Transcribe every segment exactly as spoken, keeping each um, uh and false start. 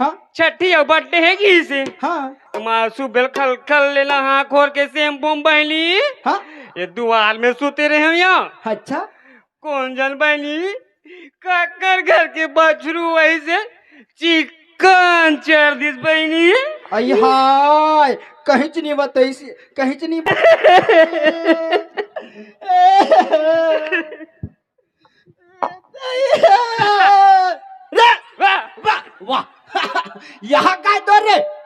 हाँ। छट्ठी अउ बर्थडे हे गिस हे। हाँ। त मैं सुबेल खल खल ले नहा खोर के सेम बोम बहिनी। हाँ। ये दुवार में सुते रहे हँव या। अच्छा। कोन जन बहिनी, काकर घर के बछरू वही से चिकन चर दिस बहिनी। अई हाय, कहींच नहीं बताइस, कहींच नहीं। रे, वाह, वाह, वाह। यहाँ का तो रे।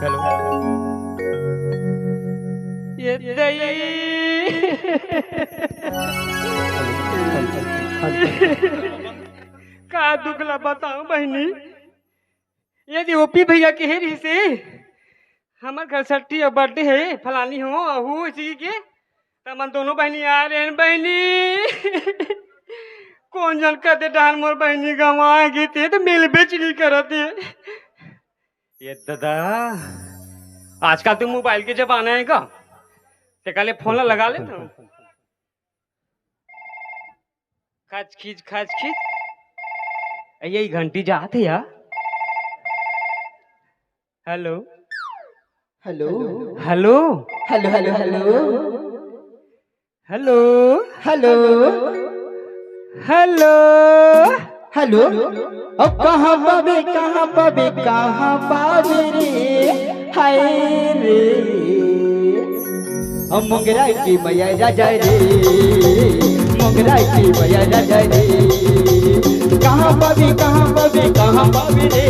हेलो। ये दई। का दुख ला बताओ बहिनी, यदि ओपी भैया के हे रहिसे, हमर घर छट्ठी अउ बर्थडे हे, फलानी हो, अहू इसी के, त हमन दोनों बहिनी आ रहे हैं, बहिनी। कोन जन कते डहर मोर बहिनी गंवा गे ते, त मिलबेच नहीं करत हे। ये दादा, आजकल तो मोबाइल के जमाना हे का? तेकर ले फोन ला लगा ले ना। खच खींच, खच खींच। ए, ये घंटी जात हे यार। Hello. Hello. Hello. Hello, hello, hello. Hello. Hello. Hello. Hello. अब कहाँ पाबे, कहाँ पाबे, कहाँ पाबे रे? हाय रे। अब मोंगरा के मया राजा रे, मोंगरा के मया राजा रे। कहाँ पाबे, कहाँ पाबे, कहाँ पाबे रे?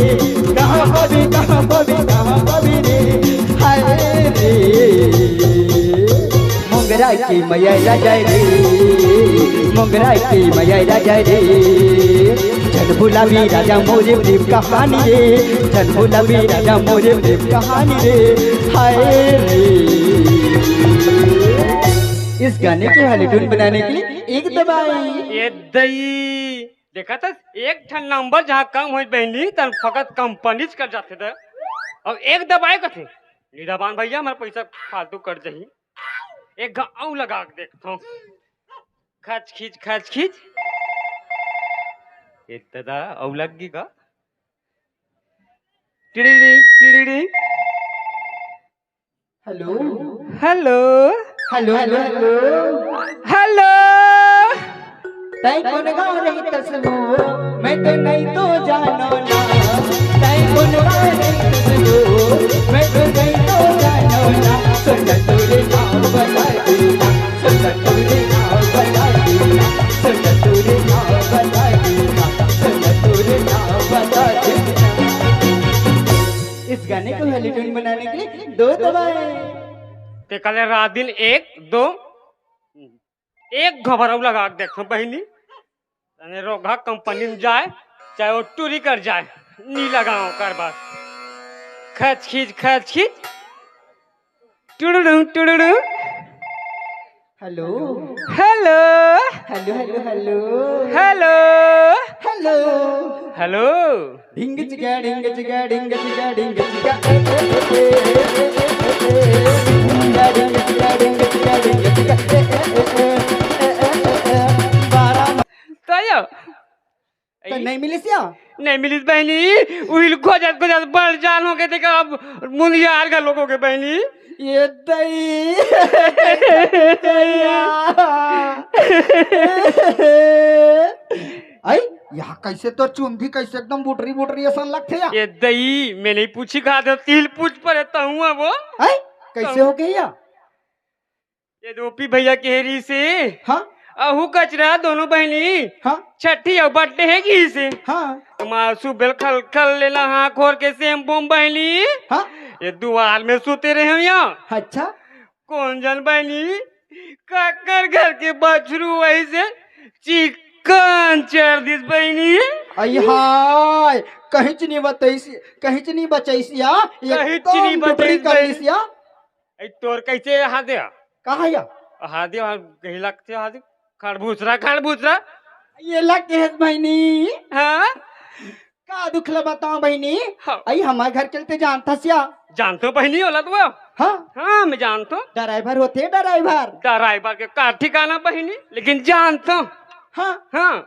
कहाँ पाबे, कहाँ पाबे, कहाँ पाबे रे? हाय रे। मोंगरा के मया राजा रे, मोंगरा के मया राजा रे। झन भुलाबे राजा मोरे प्रेम कहानी रे, झन भुलाबे राजा मोरे प्रेम कहानी रे। हाय रे। इस गाने को हाई ट्यून बनाने के लिए एक दबाएं। ये दई, देखा था एक ठन नंबर जहाँ कम होय बहिनी, तहाँ फकत कंपनीच कट जाथे त। अउ एक दबाए कथे, "नहीं दबान भैया, हमर पैसा फालतू कट जाही।" एक घाव लगा के देखथों। खच खींच, खच खींच। ए दादा, अउ लग गे का? टिड़िड़ी, टिड़िड़ी। Hello. Hello. Hello, hello, hello. Hello. तैं कोन गाँव रहिथस वो, मैं तो नहीं तो जानो ना। तैं कोन गाँव रहिथस वो, मैं तो नहीं तो जानो ना। सुन तोरे गाँव बता देना, सुन तोरे गाँव बता देना, सुन तोरे गाँव बता देना, सुन तोरे गाँव बता देना। इस गाने को हाई ट्यून बनाने के लिए दो दबाएं। ते कले रात दिन एक, दो, एक घबराऊ लगा के देखो बहिनी, तने रोगहा कंपनी में जाए, चाहे वो टूरी कर जाए, नी लगाओ कर बस। खच खींच, खच खींच। टुडुडुं, टुडुडुं। Hello. Hello. Hello, hello, hello. Hello. Hello. Hello. ढिंग चिका, ढिंग चिका, ढिंग चिका, ढिंग चिका। नहीं मिलिस या? नहीं मिलिस बहिनी, उहिल खोजत खोजत बड़ जान हो गए, देखा अब मुनियार घलो हो गए बहिनी। ये दई। आई, यहाँ कैसे तो चुंदी कैसे एकदम बुटरी बुटरी असन लगथे या। ये दई, मैं नहीं पूछी कहा था, तिल पूछ पड़े तहुआ वो। आई, कैसे हो गई या? ये रूपी भैया के हेरी से। हाँ। अहू कचरा दोनों बहिनी। हाँ। छठी अउ बर्थडे हे गी से। हाँ। मासू बेल खल खल लेना हाँ खोर के सेम बोम बहिनी। हाँ। ये दुआर में सुते रहे हो या। अच्छा। कोन जन बहिनी काकर घर के बछरू वही से चिकन चर दिस बहिनी। आई हाय, कहीं च नहीं बतैसी, कहीं च नहीं बचैसी, हाँ? कहीं च नहीं एकदम टुटरी बचैस कर बहिनी। लिस या। ए, तोर कैसे हादे? कहाँ या? हादे, हाँ, कहीं लगते हादे। खड़बूसरा, खड़बूसरा। ये लगते है बहिनी। हाँ? का दुख ल बताओ बहिनी? हाँ। आई हमारे घर के लिए जानता सिया। जानतो बहिनी होला तू? हाँ। हाँ, मैं जानतो। ड्राइवर होते, ड्राइवर। ड्राइवर के का ठिकाना बहिनी, लेकिन जानतो। हाँ। हाँ।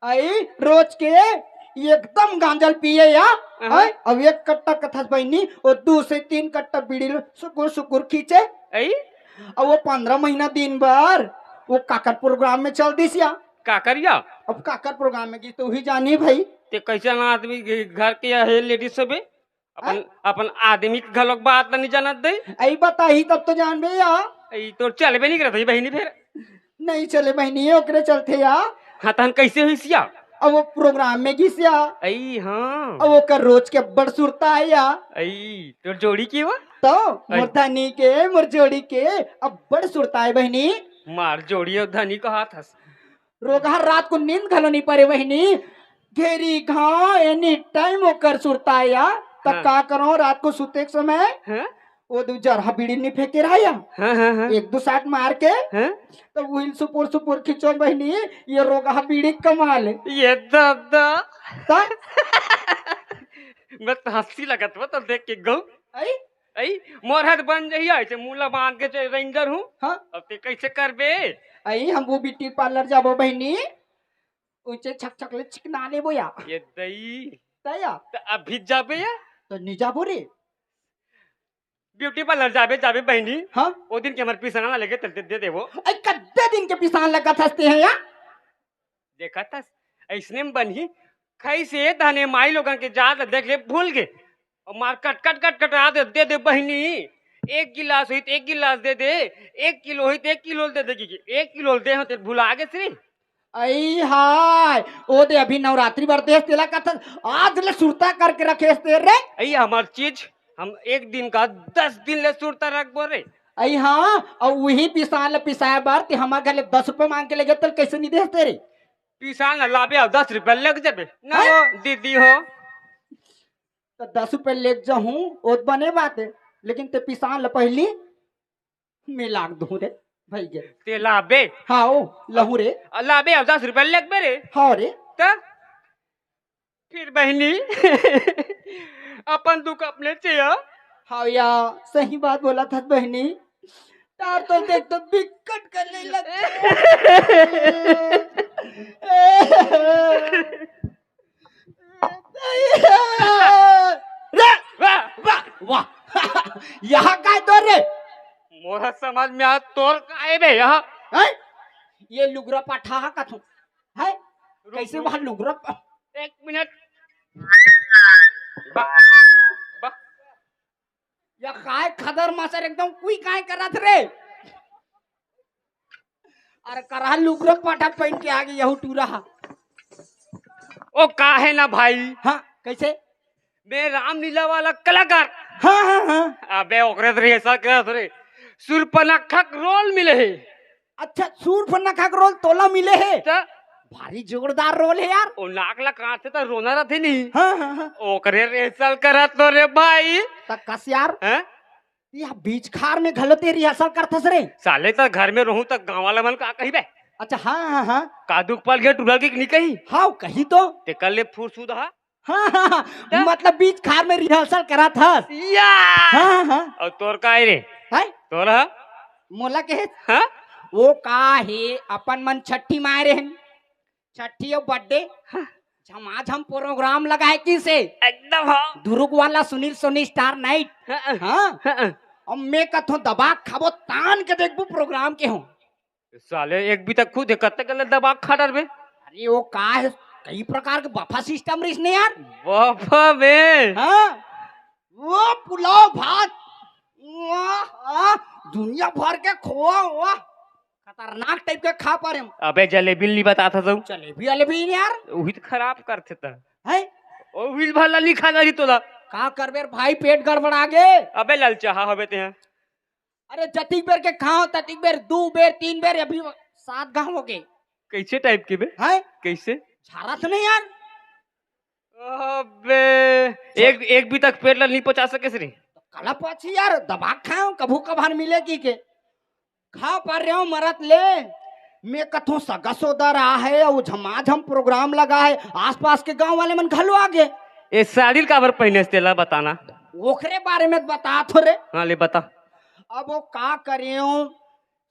आई रोज के एकदम गांजल पिए या। हाँ। आई, अब एक कट्टा कथस बहिनी, और दो से तीन कट्टा बीड़ी ल सुकुर सुकुर खींचे। आई? अब वो पंद्रह महीना दिन भर वो काकर प्रोग्राम में चल दिस या। काकर या? अब काकर प्रोग्राम में गिस तो वही जानी भाई। ते कैसन आदमी घर के या हे लेडीज सबे? अपन, हैं? अपन आदमी के घलोक बात नहीं जानत दे। आई बताही तब तो जानबे या। ई तो चलबे नहीं करत है बहिनी फिर। नहीं चले बहिनी, ओकरे चलते या। हाँ, तहन कैसे हुई सिया? अब वो प्रोग्राम में गिस या। आई, हाँ। अब ओकर रोज के अब्बड़ सुरता है या। आई, तोर जोड़ी के वो? तो, आई। मोर धनी के, मोर जोड़ी के अब्बड़ सुरता है बहिनी। मार जोड़ी और धनी कहा था। रोगहा रात को नींद घलो नहीं परे बहिनी। घेरी घाव any time ओकर सुरता है या। त हाँ। का करो रात को सुते के समय? हाँ? वो दू जरहा बीड़ी नहीं फेंके रहा या। हाँ, हाँ, हाँ। एक दो साट मार के, हाँ? तो उहिल सुपुर सुपुर खिंचो बहिनी, ये रोगहा बीड़ी कमाल। ये दादा। ता? मैं तो हंसी लगत बा तो देख के गौ। आई? आई, मोर हाथ बन जही, ऐसे मुला बांध के चे-, रेंजर हूँ। हाँ? अब ते कैसे करबे? आई, हम वो ब्यूटी पार्लर जाबो बहिनी, उचे छक छक ले चिकना लेबो या। ये दई। तया? त अभी जाबे या? तो नहीं जाबो रे। ब्यूटी पार्लर जाबे, जाबे बहिनी। हाँ? ओ दिन के हमर पिसना ला लेके चलते दे देबो। ऐ कद्दे दिन के पिसान लगत हंसते हैं या? देखत हस, ऐसने में बनही। खैसे धने माई लोगन के जात देख ले भूल गे। और मार कट कट कट कट आ दे, दे दे बहिनी। एक गिलास होई त एक गिलास दे दे, एक किलो होई त एक किलो दे दे, कि एक किलो दे हो ते भुला गे श्री। आई हाय, ओ दे अभी नवरात्रि बर देस तेला कथन, आज ले सुरता करके रखेस ते रे। आई हमार चीज, हम एक दिन का दस दिन ले सुरता रखबो रे। आई हाँ, और वही पिसान ले पिसाए बर ते हमार घर ले दस रुपए मांग के ले गए, तल कैसे नहीं देस ते रे? पिसान ला लाबे, अब दस रुपया लग जाबे। ना हैं? हो, दीदी हो। तो दस रुपया लेके जाहूँ, वो तो बने बात है, लेकिन ते पिसान ला पहली मैं लाग दूँ रे, भाई गे। ते लाबे? हाँ, ओ, लहू रे। आ, लाबे, अब दस रुपया लेके बे रे। हाँ रे। त फिर बहिनी, अपन दुख अपने चेया। हाँ या, सही बात बोला था बहिनी। तार तो देख तो बिकट कर ले लग। रे, वाह, वाह, वाह। यहाँ काय तोर रे? मोरा समझ में आ तोर काय बे यहाँ? हैं? ये लुगरा पाठा हा कथू। हैं? रुक, कैसे रुक। वहाँ लुगरा प-, एक मिनट। बा, बा। या काय खदर मासर एकदम कुई काय करत रे? अरे करहा लुगरा पाटा पहन के आ गई यहू टूरा हा। ओ का है ना भाई? हाँ, कैसे? मैं रामलीला वाला कलाकार। हाँ, हाँ, हाँ। अबे ओकरे तो रिहर्सल करत रे। सूर्पनखा के रोल मिले है। अच्छा, सूर्पनखा के रोल तोला मिले है? त? भारी जोरदार रोल है यार। ओ नाक ला कांच से त रोना रथे नहीं। हाँ, हाँ, हाँ। ओकरे रिहर्सल करत तो रे भाई। त कस यार? हैं? या बीच खार में घलो ते रिहर्सल करथस रे? साले त घर में रहूं त गांव वाला मन का कही बे? अच्छा, हाँ, हाँ, हाँ। का दुख पल गया टूरा के नहीं कही? हाँ, कही तो। ते कर ले फुरसुद हा। हाँ, हाँ, हाँ। त? मतलब बीच खार में रिहर्सल करत हस? या। हाँ, हाँ, हाँ। और तोर का है रे? हैं? तोर हा? मोला के है? हाँ? वो का है, अपन मन छठी माय रहन। छठी और बर्थडे। हाँ। झमाझम प्रोग्राम लगाए किसे? एकदम हो। दुरुग वाला सुनील सोनी स्टार नाइट। हाँ, हाँ। हाँ। अब मैं कथों दबा खाबो, तान के देखबू प्रोग्राम के हो। साले एक भी तक खुद कत्ते गलत दबा खा डरबे। अरे वो का है, कई प्रकार के बफा सिस्टम रहिस ने यार। बफा बे। हाँ। वो पुलाव भात, वाह, आह, दुनिया भर के खोआ, वाह, खतरनाक टाइप के खा पा रहे हम। अबे जलेबी नहीं बताता तू। जलेबी वाले भी नहीं यार। वही तो खराब करथे त। हैं? ओ भी भला नहीं खाना रही तोला। का करबे रे भाई, पेट गड़बड़ा गे। अबे ललचाहा हबे ते हैं। अरे जतिक बेर के खाओ, ततिक बेर दू बेर, तीन बेर, अभी सात घाव हो गए। कैसे टाइप के बे? हैं? कैसे? झारत नहीं यार। अबे, एक, एक भी तक पेट ला नहीं पहुंचा सकेस रे। तो कला पाछी यार, दबा खाओ, कभू कभार मिलेगी के। खा पा रहे हो मरत ले। मैं कथों सगा सोदर आ है, वो झमाझम प्रोग्राम लगा है, आसपास के गांव वाले मन घलो आ गए। ए साड़ी ल काबर पहिने हस तेला बताना। ओकरे बारे में बता थो रे। हाँ, ले बता। अब वो का करे हो,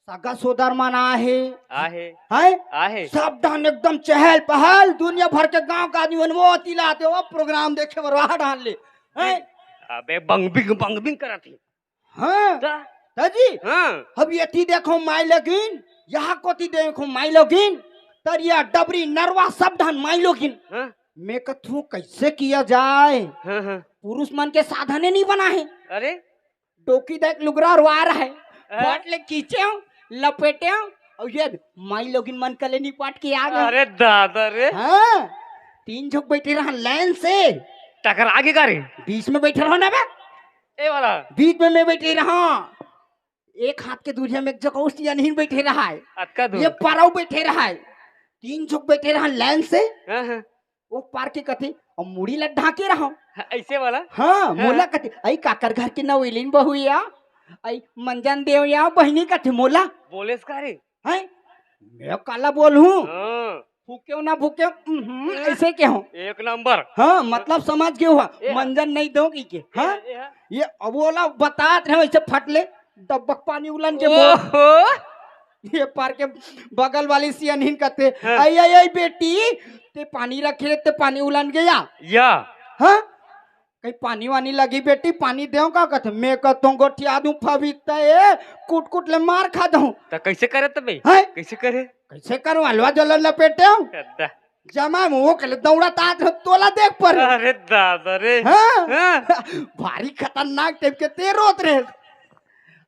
सगा सोदर मन आहे। आहे। हैं? आहे। सब डहन एकदम चहल पहल, दुनिया भर के गांव के आदमी मन वो तिलाते हो प्रोग्राम देखे बर वहां डाल ले। हैं? अबे बंगबिंग, बंगबिंग करत ही। हाँ। त? त जी? हाँ। अब एती देखो माई लोगिन, यहाँ कोती देखो माई लोगिन, तरिया, डबरी, नरवा, सब डहन माई लोगिन। हाँ। मैं कथू कैसे किया जाए? हाँ, हाँ। पुरुष मन के साधने नहीं बना है। अरे? डोकी देख लुगरा रुआ रहा है। हाँ। बट ले खींचे हो, लपेटे हो, और ये माई लोगिन मन कले नहीं पाट के आ गए। अरे दादा रे। हाँ। तीन झोंक बैठे रहा लाइन से। टकरा के का रे? बीच में बैठे रहो ना बे। ए वाला। बीच में मैं बैठे रहा। एक हाथ के दूरिया में एक जगह उस नहीं बैठे रहा है। अतका दूर। ये परव बैठे रहा है। तीन झोंक बैठे रहा लाइन से। हाँ, हाँ। वो पार के कथे, और मुड़ी ला ढाके रहो। हाँ, ऐसे वाला? हाँ, हाँ। मोला कथे, "आई काकर घर के नवेलिन बहु या, आई मंजन देव या बहिनी," कथे मोला। बोलेस का रे? हैं? मैं काला बोलहूँ? हाँ। फूकेव ना फूकेव, उहुं, हाँ। ऐसे के हो। एक नंबर। हाँ, मतलब समझ गए हुआ। ए हाँ। मंजन नहीं दोगी के? हाँ? ए हाँ। ये अब वो ला बतात रहे हो, ऐसे फट ले, डब्बक पानी उलन के बोल। ओहो। ये पार के बगल वाली सियनहिन कथे, हाँ। "आई, आई, आई बेटी, ते पानी रखे, ते पानी उलन गया।" या। हाँ? कहीं पानी वानी लगी बेटी, पानी देव का? कथे, "मैं कथों गोठिया दूं फबीता, ए, कुट कुट ले मार खा दऊं।" त कैसे करे तबे? हैं? कैसे करे? कैसे करूं? हलवा जलन लपेटे हूं। गद्दा। जमा में वो कले दौड़ा तात हो, तोला देख पर। अरे दादा रे। हाँ? हाँ। भारी खतरनाक टाइप के ते रोत रहे।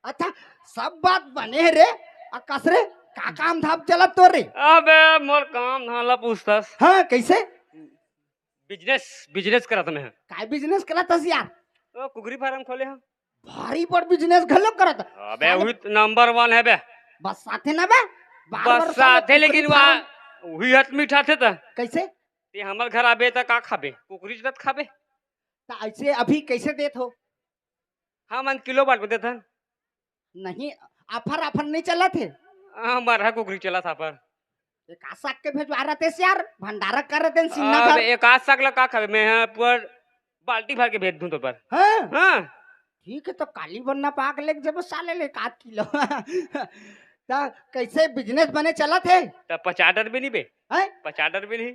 अच्छा, सब बात बने है रे। आ कस रे, का काम धाम चलत तो रे? अबे, मोर काम धाम ला पूछतस। हाँ, कैसे? बिजनेस, बिजनेस करत में है। काय बिजनेस करत हस यार? ओ, कुकरी फार्म खोले हैं। भारी बड़ बिजनेस घलो करत। अबे, साले वही तो नंबर वन है बे। बस साथे ना बे। बार बस बार साले साथे, लेकिन कुकरी वहाँ फार्म। वही हाथ मिठाथे त। कैसे? ते हमर घर आबे त का खाबे? कुकरी जगत खाबे। त ऐसे अभी कैसे देत हो? हमन किलो बाट में देथन। नहीं, ऑफर, ऑफर नहीं चलत हे। हाँ, मरहा कुकरी चलत हे ऑफर। एक आध साग के भेजवा रहे थे यार, भंडारा कर रहे थे सीना अब भर। एक आध साग ला का खाबे? मैं यहाँ पर बाल्टी भर के भेज दूं तो पर। हाँ? हाँ। ठीक है, तो काली बन्ना पाक लेके जब साले ले एक आध किलो। तो कैसे बिजनेस बने चलत हे? तो पचास डर भी नहीं बे। हैं? पचास डर भी नहीं।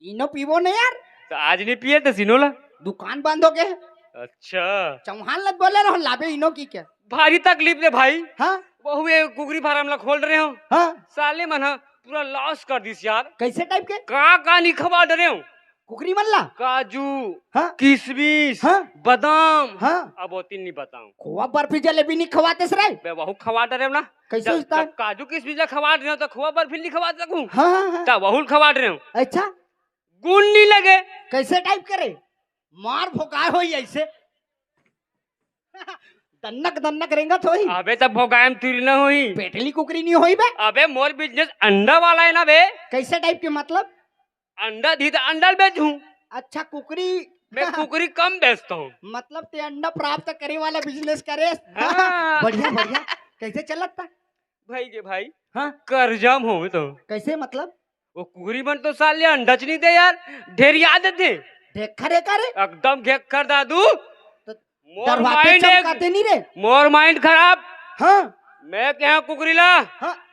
इनो पीबो नहीं यार। तो आज नहीं पिए तो सिनो ला। दुकान बंद हो गए। अच्छा। चौहान लग बोले रहो, लाबे इनो की क्या? भारी तकलीफ रे भाई। हाँ? वहू ये कुकरी फार्म ला खोल रहे हो। हाँ। साले मन हा पूरा लॉस कर दिस यार। कैसे टाइप के? का का नहीं खवा डरे हो? कुकरी मन ला? काजू, हाँ? किशमिश, हाँ? बादाम। हाँ। अब वो तीन नहीं बताऊं। खोआ बर्फी जलेबी नहीं खवाते रे? बे, वहू खवा डरे हो ना। कैसे जब, उस्ताद? जब काजू किशमिश ला खवा रहे हो तो खोआ बर्फी नहीं खवा सकूं? हाँ, हाँ, हाँ। तब वहू खवा रहे हो। अच्छा। गुण नहीं लगे। कैसे टाइप करे? मार भोकाए होई ऐसे। दन्नक दन्नक रेंगत होई। अबे तब भोकाए में तुरी ना होई। पेटली कुकरी नहीं होई बे। अबे मोर बिजनेस अंडा वाला है ना बे। कैसे टाइप के मतलब? अंडा दी तो अंडा ल बेचूं। अच्छा कुकरी। मैं कुकरी कम बेचता हूँ। मतलब ते अंडा प्राप्त करे वाला बिजनेस करे। हाँ। बढ़िया बढ़िया। कैसे चलत था? भाई के भाई। हाँ। कर्जा में हो तो। कैसे मतलब? वो कुकरी मन तो साले अंडा च नहीं दे यार, ढेरिया देथे। ढेक्खर है का रे? एकदम घेक्खर दादू। तो मोर डरवाते माइंड एक चमकाते नहीं रे। मोर माइंड खराब। हाँ। मैं कहा कुकरी ला। हाँ।